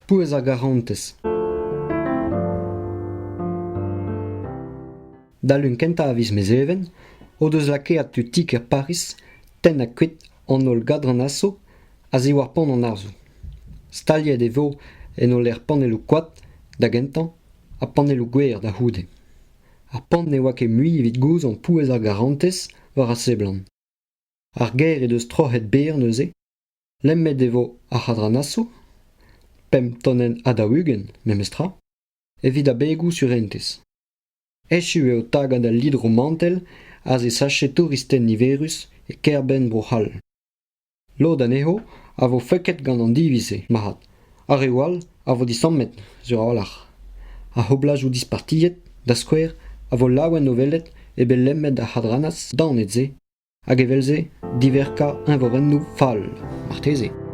Pouez ar garantez. D'al lun kentañ a viz Mezheven o deus lakaet tud ti-kêr Pariz tennañ kuit an holl gadranasoù a-ziwar pont an arzoù. Staliet e vo en o lec'h panelloù koad da gentañ ha panelloù gwer da c'houde. Ar pont ne oa ket mui evit gouzañv pouez ar garantez war a seblant. Ar gêr he deus troc'het berr neuze. Lemmet e vo ar c'hadranasoù, pemp tonenn ha 40 memestra, evit abegoù surentez. Echu eo tagañ al lid romantel a zesache touristed niverus e kêr-benn Bro-C'hall. Lod anezho a vo feuket gant an diviz-se, marc'had, ha reoù all a vo disammet, sur a-walc'h. Ar c'hoblajoù dispartiet, da skouer, a vo laouen o welet eo bet lemmet ar c'hadranas daonet-se hag evel-se diverkañ eñvorennoù fall marteze.